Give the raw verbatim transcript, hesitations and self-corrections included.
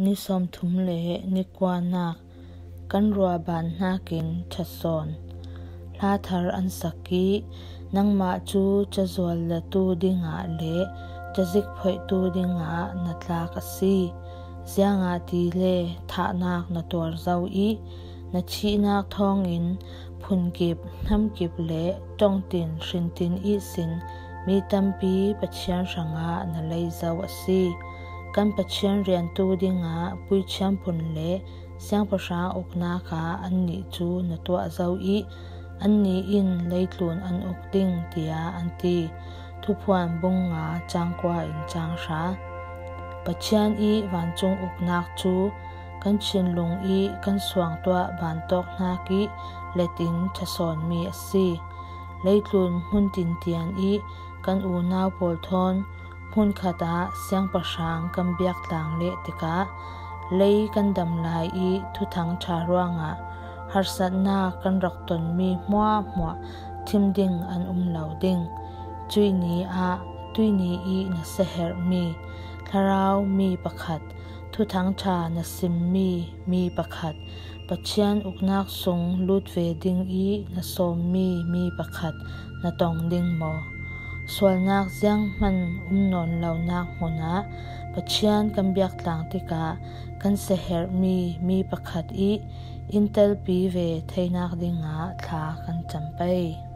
Ni sawmthum le ni kuanak, kan ruahban hnakin ṭha sawn. Hla thar an sak ih, nangmah cu cazual latu dingah le cazik phoihtu dingah na tlak a si. Ziangahtile thahnak na tuar zo ih, na thihnak thawngin phunkip, hnamkip le ṭongtin hrintin ihsin mi tampi Pathian hrangah na lei zo a si. Kan Pathian riantu dingah puithiam phun le siangpahrang uknak ah annih cu na tuah zo ih, annih in leitlun an uk ding, tiah an ti. Thuphuan bung nga, cang kua in cang hra. Pathian ih vancung uknak cu kan thinlung ih kan suang tuah bantawk hnak ih let in ṭha sawnmi a si. Leitlun hmun tintian ih kan unau pawl thawn hmunkhat ah siangpahrang kan biaktlang leh tikah lei kan dam lai ih Thuthang ṭha ruangah harsatnak kan rak tonmi hmuahhmuah thim ding an um lo ding. Cuih ni ah tuihni ih na siaherhmi thlarau mi pakhat, Thuthang ṭha na simmi mi pakhat, Pathian uknak sung lut ve ding ih na sawmmi mi pakhat na tong ding maw? Sualnak zianghman um nawn lonak hmun ah Pathian kan biaktlang tikah kan siaherhmi mi pakhat ih in telpi ve theinak dingah thla kan cam pei.